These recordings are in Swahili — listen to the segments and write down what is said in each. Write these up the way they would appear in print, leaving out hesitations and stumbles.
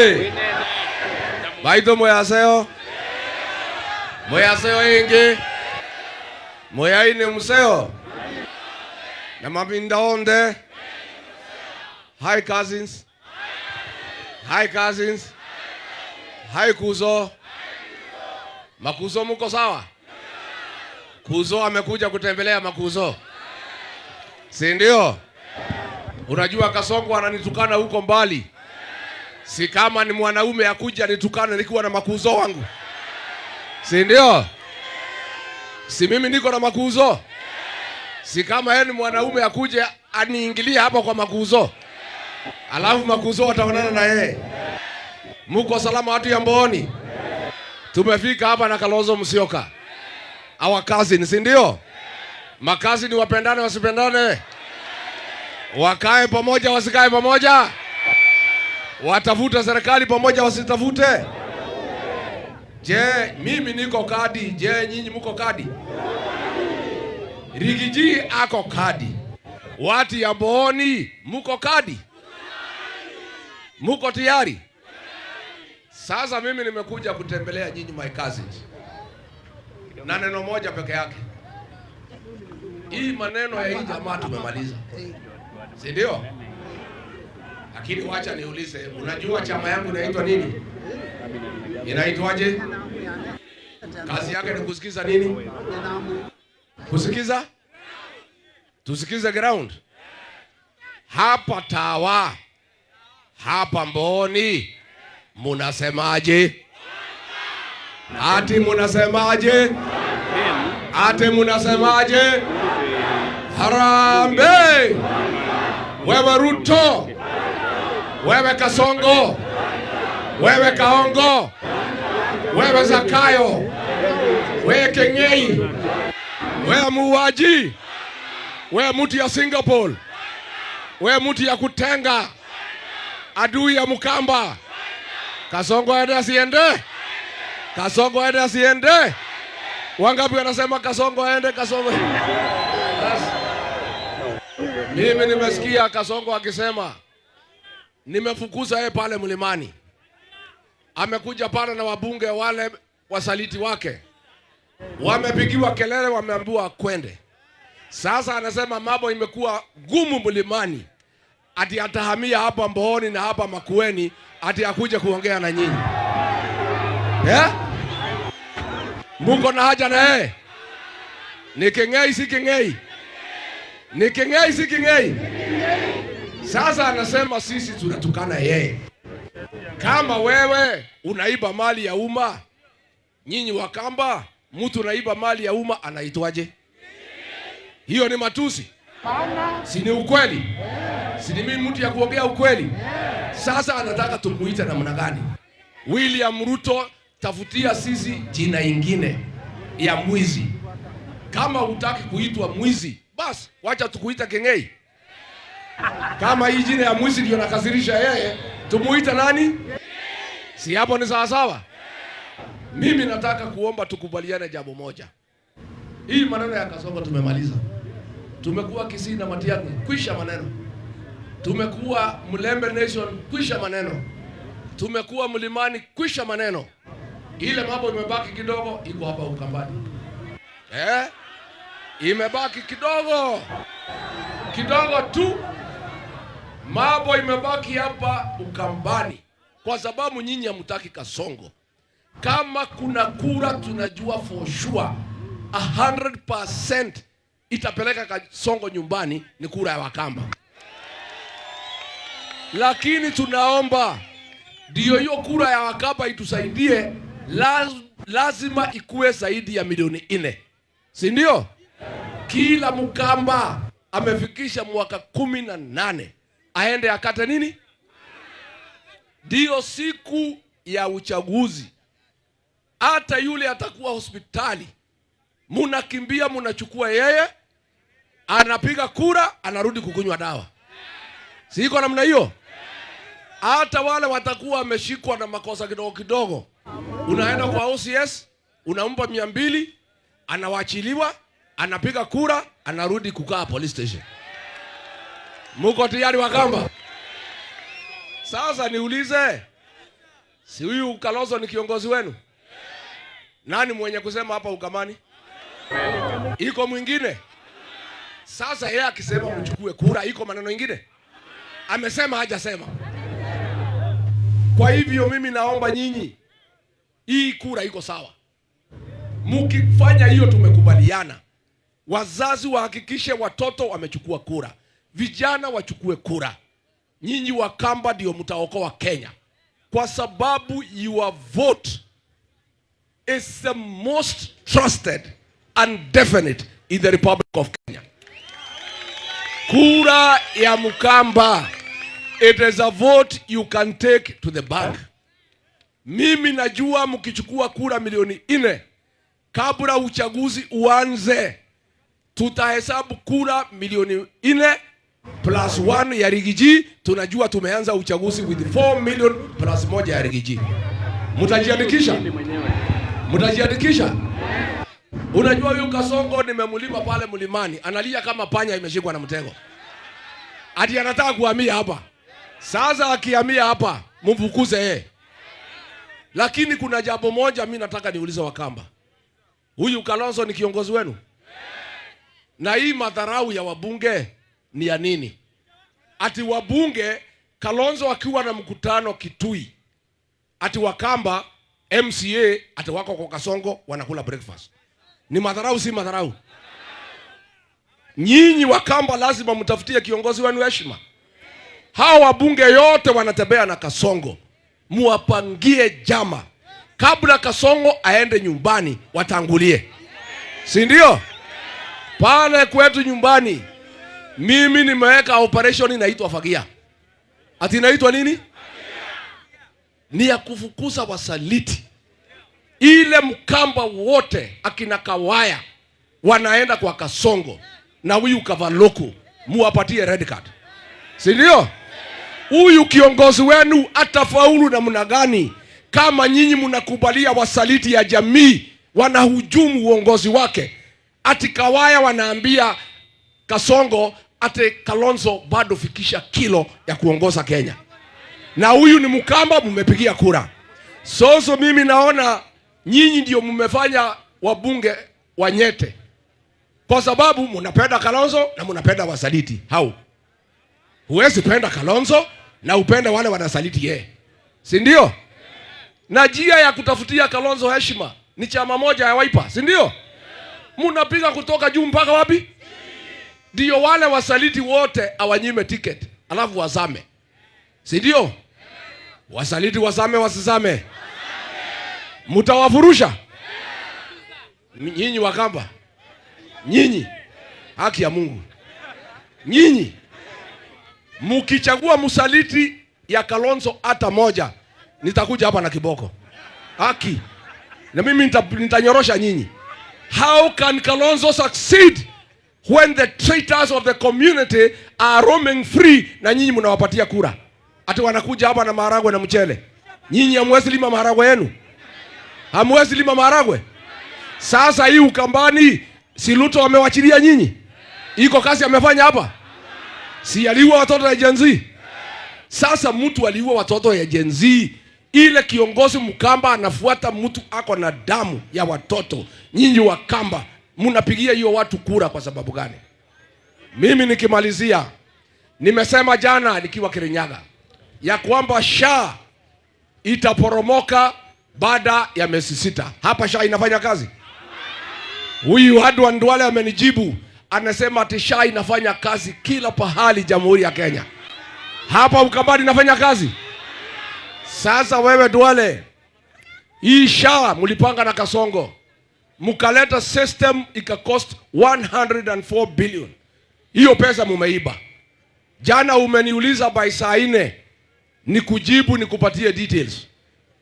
Oye! Baito moyaseo. Moyaseo ingi. Moyaini museo. Na mabinda onde. Hi cousins. Hi cousins. Hi kuzo. Makuzo muko sawa? Kuzo amekuja kutembelea makuzo. Si ndio? Unajua Kasongo ananitukana huko mbali. Si kama ni mwanaume akuja nitukane nikiwa na makuzo wangu. Si ndio? Si mimi niko na makuzo? Si kama yeye ni mwanaume akuje aniingilie hapa kwa makuzo. Alafu makuzo wataonana na yeye. Muko salama watu ya Mbooni? Tumefika hapa na Kalonzo Musyoka. Our cousin, si ndio? Macousin wapendane wasipendane? Wakae pamoja wasikae pamoja? Watafuta serikali pamoja wasitafute? Je, mimi niko kadi? Je, nyinyi muko kadi? Riggy G ako kadi. Watu ya Mbooni muko kadi? Muko tayari? Sasa mimi nimekuja kutembelea nyinyi my cousins, na neno moja peke yake. Hii maneno ya hii jamaa tumemaliza, si ndio? Lakini wacha niulize, unajua chama yangu inaitwa nini? Inaitwaje? Kazi yake ni kusikiza nini? Kusikiza? Tusikize ground. Hapa Tawa, hapa Mbooni, munasemaje? Ati munasemaje? Ati munasemaje? Harambee! Wewe Ruto, wewe Kasongo, wewe Kaongo, wewe Zakayo, wewe Keng'ei, wewe muuaji, wewe mtu ya Singapore, wewe mtu ya kutenga, adui ya Mkamba. Kasongo aende asiende? Kasongo aende asiende? Wangapi wanasema Kasongo aende? Kasongo. Bas. Mimi nimesikia Kasongo akisema nimefukuza yeye pale mlimani, amekuja pale na wabunge wale wasaliti wake, wamepigiwa kelele, wameambiwa kwende. Sasa anasema mambo imekuwa gumu mlimani, ati atahamia hapa Mbooni na hapa Makueni, ati akuje kuongea na nyinyi, yeah? Muko na haja na yeye? Ni Keng'ei si Keng'ei? Ni Keng'ei si Keng'ei? Sasa anasema sisi tunatukana yeye. Kama wewe unaiba mali ya umma, nyinyi Wakamba, mtu unaiba mali ya umma anaitwaje? Hiyo ni matusi, si ni ukweli? Si ni mimi mtu ya kuongea ukweli? Sasa anataka tumuite namna gani? William Ruto, tafutia sisi jina ingine ya mwizi. Kama hutaki kuitwa mwizi, basi wacha tukuita Keng'ei. Kama hii jina ya mwizi ndio nakasirisha yeye, tumuite nani? Si hapo ni sawa sawa? Mimi nataka kuomba tukubaliane jambo moja. Hii maneno ya Kasongo tumemaliza. Tumekuwa Kisii na Matiang'i, kwisha maneno. Tumekuwa Mulembe Nation, kwisha maneno. Tumekuwa Mlimani, kwisha maneno. Ile mambo imebaki kidogo, iko hapa Ukambani. Eh? Imebaki kidogo kidogo tu, mambo imebaki hapa Ukambani, kwa sababu nyinyi hamtaki Kasongo. Kama kuna kura tunajua for sure 100% itapeleka Kasongo nyumbani ni kura ya Wakamba, lakini tunaomba ndio hiyo kura ya Wakamba itusaidie, lazima ikuwe zaidi ya milioni 4, si ndio? Kila Mkamba amefikisha mwaka 18 aende akate nini? Ndiyo siku ya uchaguzi. Hata yule atakuwa hospitali, munakimbia munachukua yeye, anapiga kura, anarudi kukunywa dawa. Si iko namna hiyo? Hata wale watakuwa wameshikwa na makosa kidogo kidogo, unaenda kwa OCS unampa 200, anawachiliwa, anapiga kura, anarudi kukaa police station. Muko tayari Wakamba? Sasa niulize, Si huyu Kalonzo ni kiongozi wenu? Nani mwenye kusema hapa Ukambani? Iko mwingine? Sasa yeye akisema mchukue kura, iko maneno ingine? Amesema hajasema? Kwa hivyo mimi naomba nyinyi, hii kura iko sawa. Mkifanya hiyo, tumekubaliana, wazazi wahakikishe watoto wamechukua kura, vijana wachukue kura. Nyinyi Wakamba ndio mtaokoa Kenya, kwa sababu your vote is the most trusted and definite in the Republic of Kenya. Kura ya Mkamba, it is a vote you can take to the bank. Mimi najua mkichukua kura milioni 4 kabla uchaguzi uanze, tutahesabu kura milioni 4 plus 1 ya Riggy G. Tunajua tumeanza uchaguzi with 4 million plus 1 ya Riggy G. Mtajiandikisha? Mtajiandikisha? Unajua huyu Kasongo nimemlima pale mlimani, analia kama panya imeshikwa na mtego, ati anataka kuhamia hapa. Sasa akihamia hapa, mfukuze yeye. Lakini kuna jambo moja mi nataka niulize Wakamba, huyu Kalonzo ni kiongozi wenu? Na hii madharau ya wabunge ni ya nini? Ati wabunge, Kalonzo akiwa na mkutano Kitui, ati Wakamba MCA ati wako kwa Kasongo wanakula breakfast. Ni madharau, si madharau? Nyinyi Wakamba lazima mtafutie kiongozi wenu heshima. Hawa wabunge yote wanatembea na Kasongo, muwapangie jama kabla Kasongo aende nyumbani, watangulie, si ndio? Pale kwetu nyumbani mimi nimeweka operation inaitwa Fagia. Ati inaitwa nini? Ni ya kufukuza wasaliti. Ile Mkamba wote akina Kawaya wanaenda kwa Kasongo na huyu Kavaluku, muwapatie red card, si ndio? Huyu kiongozi wenu atafaulu namna gani kama nyinyi mnakubalia wasaliti ya jamii wanahujumu uongozi wake? Ati Kawaya wanaambia Kasongo ati Kalonzo bado fikisha kilo ya kuongoza Kenya, na huyu ni Mkamba, mmepigia kura. Soso mimi naona nyinyi ndio mmefanya wabunge wanyete, kwa sababu mnapenda Kalonzo na mnapenda wasaliti. Hau, huwezi penda Kalonzo na upende wale wanasaliti yeye, si ndio? Na njia ya kutafutia Kalonzo heshima ni chama moja ya Wiper, si ndio? Mnapiga kutoka juu mpaka wapi? Ndio wale wasaliti wote awanyime ticket, alafu wazame, si ndio? Wasaliti wazame, wasizame? Mtawafurusha nyinyi Wakamba, nyinyi, haki ya Mungu, nyinyi mkichagua msaliti ya Kalonzo hata moja, nitakuja hapa na kiboko. Haki na mimi nitanyorosha nyinyi. How can Kalonzo succeed when the traitors of the community are roaming free na nyinyi mnawapatia kura? Ati wanakuja hapa na maharagwe na mchele. Nyinyi hamwezi lima maharagwe yenu? Hamwezi lima maharagwe? Sasa hii Ukambani, si Ruto amewachilia nyinyi? Iko kazi amefanya hapa? Si aliua watoto ya Gen Z? Sasa mtu aliua watoto ya Gen Z, ile kiongozi Mkamba anafuata mtu ako na damu ya watoto. Nyinyi Wakamba mnapigia hiyo watu kura kwa sababu gani? Mimi nikimalizia, nimesema jana nikiwa Kirinyaga ya kwamba SHA itaporomoka baada ya miezi 6. Hapa SHA inafanya kazi? Huyu Adan Duale amenijibu, anasema ati SHA inafanya kazi kila pahali Jamhuri ya Kenya. Hapa Ukambani inafanya kazi? Sasa wewe Duale, hii SHA mlipanga na Kasongo, mkaleta system ika cost 104 billion. Hiyo pesa mumeiba. Jana umeniuliza by saa 4 nikujibu nikupatie details.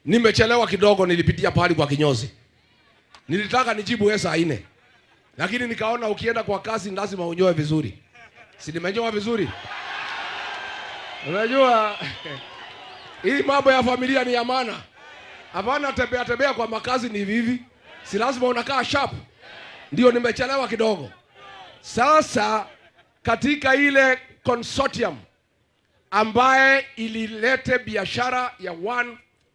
Nimechelewa kidogo, nilipitia pahali kwa kinyozi. Nilitaka nijibu wewe saa 4, lakini nikaona ukienda kwa kazi lazima unyoe vizuri. Si nimenyoa vizuri? Unajua hii mambo ya familia ni ya maana. Hapana tembea tembea kwa makazi ni hivi hivi. Si lazima unakaa sharp. Ndio nimechelewa kidogo. Sasa katika ile consortium ambaye ililete biashara ya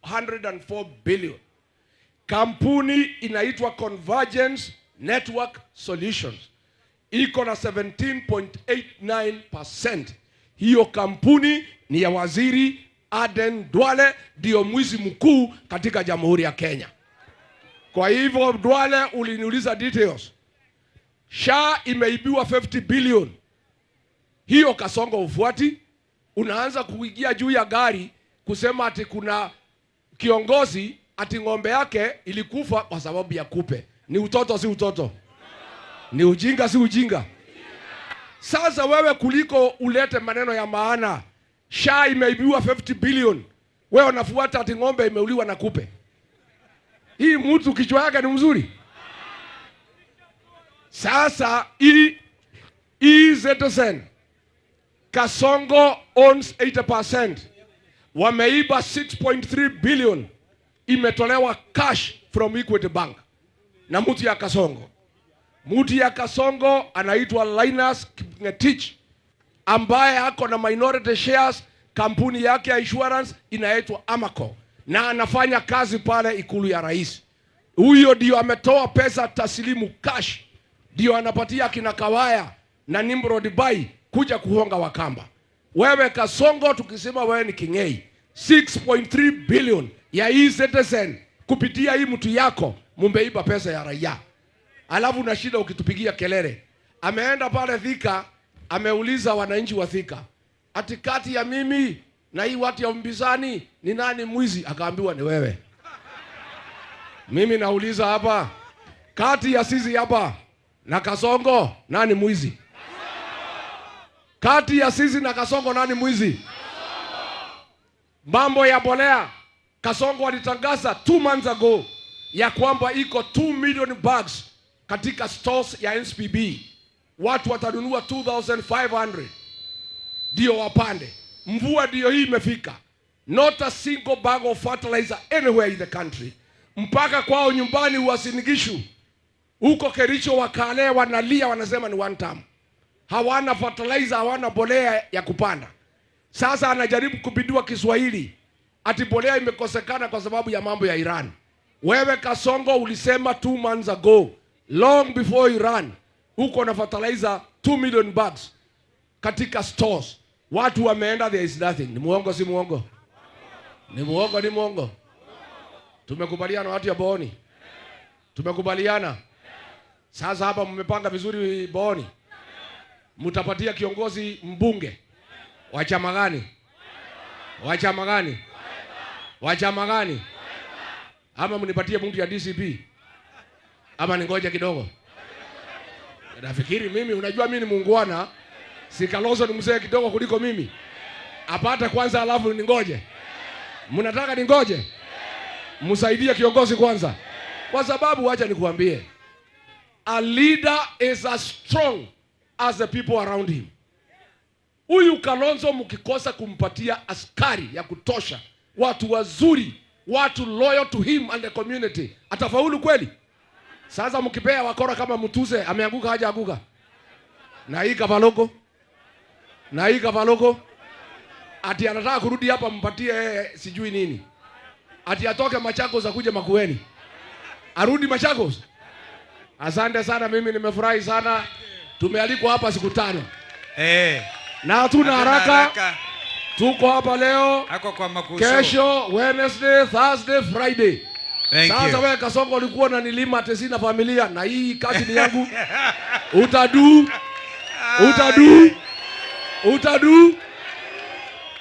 104 billion. Kampuni inaitwa Convergence Network Solutions iko na 17.89%. Hiyo kampuni ni ya Waziri Aden Duale, ndio mwizi mkuu katika Jamhuri ya Kenya. Kwa hivyo Duale, uliniuliza details. SHA imeibiwa 50 billion. Hiyo Kasongo ufuati, unaanza kuingia juu ya gari kusema ati kuna kiongozi ati ng'ombe yake ilikufa kwa sababu ya kupe. Ni utoto, si utoto? Ni ujinga, si ujinga? Sasa wewe kuliko ulete maneno ya maana, SHA imeibiwa 50 billion, wewe unafuata ati ng'ombe imeuliwa na kupe. Hii mtu kichwa yake ni mzuri? Sasa hii e-Citizen, Kasongo owns 80%. Wameiba 6.3 billion, imetolewa cash from Equity Bank na mtu ya Kasongo. Mtu ya Kasongo anaitwa Linus Ngetich ambaye ako na minority shares, kampuni yake ya insurance inaitwa Amaco na anafanya kazi pale Ikulu ya rais. Huyo ndio ametoa pesa taslimu cash, ndio anapatia kina Kawaya na Nimrod Bai kuja kuhonga Wakamba. Wewe Kasongo, tukisema wewe ni King'ei, 6.3 billion ya e-Citizen kupitia hii mtu yako, mumeiba pesa ya raia, alafu na shida ukitupigia kelele. Ameenda pale Thika, ameuliza wananchi wa Thika ati kati ya mimi na hii watu ya mpinzani ni nani mwizi? Akaambiwa ni wewe. Mimi nauliza hapa, kati ya sisi hapa na Kasongo nani mwizi? Kati ya sisi na Kasongo nani mwizi? Mambo ya bolea, Kasongo alitangaza 2 months ago ya kwamba iko 2 million bags katika stores ya NCPB, watu watanunua 2500 ndio wapande. Mvua ndio hii imefika, not a single bag of fertilizer anywhere in the country. Mpaka kwao nyumbani Uasin Gishu huko Kericho, Wakale wanalia, wanasema ni one term, hawana fertilizer, hawana bolea ya kupanda. Sasa anajaribu kupindua Kiswahili ati bolea imekosekana kwa sababu ya mambo ya Iran. Wewe Kasongo ulisema 2 months ago, long before Iran, uko na fertilizer 2 million bags katika stores. Watu wameenda, there is nothing. Ni muongo, si muongo? Ni muongo, ni muongo? Tumekubaliana watu ya Booni, tumekubaliana. Sasa hapa mmepanga vizuri Booni, mtapatia kiongozi mbunge wa chama gani? Wa chama gani? Wa chama gani? Ama mnipatie mtu ya DCP ama ningoje kidogo? Nafikiri mimi, unajua mimi ni muungwana, si Kalonzo ni mzee kidogo kuliko mimi, apate kwanza alafu ningoje. Mnataka ningoje? Msaidie kiongozi kwanza, kwa sababu wacha nikuambie, a leader is as strong as the people around him. Huyu Kalonzo mkikosa kumpatia askari ya kutosha, watu wazuri, watu loyal to him and the community, atafaulu kweli? Sasa mkipea wakora kama Mutuse, ameanguka hajaanguka? Na hii Kavaloko, na hii Kavaloko ati anataka kurudi hapa, mpatie sijui nini, ati atoke Machakos akuje Makueni, arudi Machakos. Asante sana, mimi nimefurahi sana. Tumealikwa hapa siku 5 na hatuna Hatuna haraka. haraka. Tuko hapa leo, Ako kwa makusho. Kesho Wednesday, Thursday, Friday. Thank Sasa you. wewe Kasongo ulikuwa unanilima ati sina familia na hii kazi ni yangu. Utadu. Utadu. Utadu.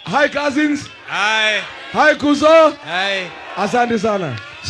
Hi cousins. Hi. Hi kuzo. Hi. Asante sana.